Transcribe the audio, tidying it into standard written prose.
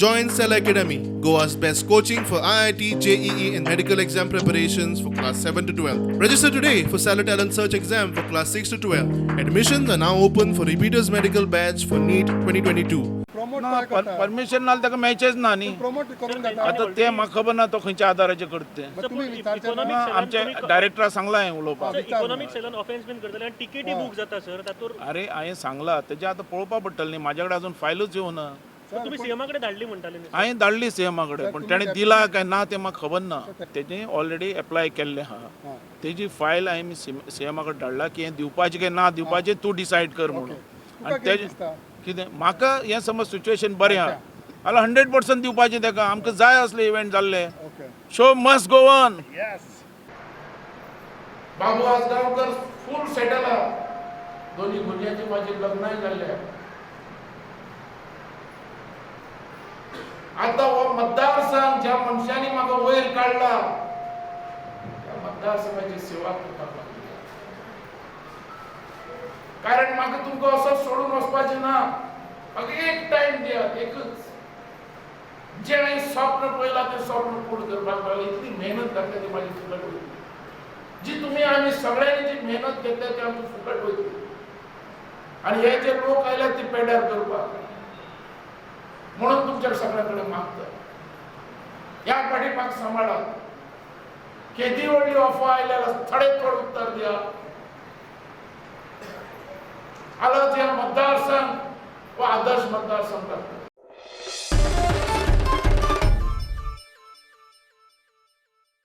Join Cell Academy, Goa's best coaching for IIT, JEE, and medical exam preparations for class 7 to 12. Register today for Cellar Talent Search exam for class 6 to 12. Admissions are now open for repeaters medical batch for NEET 2022. Promote ना काय करता? Permission ना ताका मॅचेच ना न्ही. Promote करून जाता. आतां तें म्हाका खबर ना तो खंयच्या आदाराचेर करता तें. मग तुम्ही विचारचें ना? ना, आमच्या डायरेक्टरा सांगलां हांवें उलोवपाक. इकॉनॉमिक सेलान ऑफेन्स बीन करतले आनी तिकेटी बुक जाता सर तातूंत. अरे, हांवें सांगलां तेजें आतां पळोवपा पडटलें न्ही. म्हाज्या कडेन अजून फायलूच येवना. तुमी सीएमा कडेन धाडली म्हणटाले न्ही? हांवें धाडली सीएमा कडेन, पूण तेणें दिला काय ना तें म्हाका खबर ना. तेजें ऑलरेडी एप्लाय केल्लें आहा. तेजी फायल हांवें सीएमा कडेन धाडला की हें दिवपाचें काय ना दिवपाचें तूं डिसायड कर म्हणून. तुका आनी कितें तेजें दिसता? कितें म्हाका हें समज सिच्युएशन बरें आहा जाल्यार 100% दिवपाचें ताका. आमकां जाय असले इव्हेंट जाल्ले. Okay. Show must go on. Yes. Babu Ajgaonkar full settle आहा. दोन्ही भुरग्यांची माझी लग्नाय जाल्ले. आतां हो मतदारसंघ ज्या मनशांनी म्हाका वयर काडला त्या मतदारसंघाची सेवा करपाक लागली, कारण म्हाका तुमकां असो सोडून वचपाचें ना. म्हाका एक टायम दियात, एकच. जें हांवें स्वप्न पळयलां तें स्वप्न पूर्ण करपाक लागलें. इतली मेहनत घातल्या ती म्हाजी फुकट वयतली. जी तुम्ही आमी सगळ्यांनी जी मेहनत घेतल्या ती आमची फुकट वयतली. आनी हे जे लोक आयल्यात ते पेड्यार करपाक म्हणून तुमच्या सगळ्या कडेन मागता, ह्या फाटी म्हाका सांबाळात. केदी व्हडली अफवा आयल्यार थोडे थोड उत्तर दिया. आलाच ह्या मतदारसंघ हो आदर्श मतदारसंघ करता.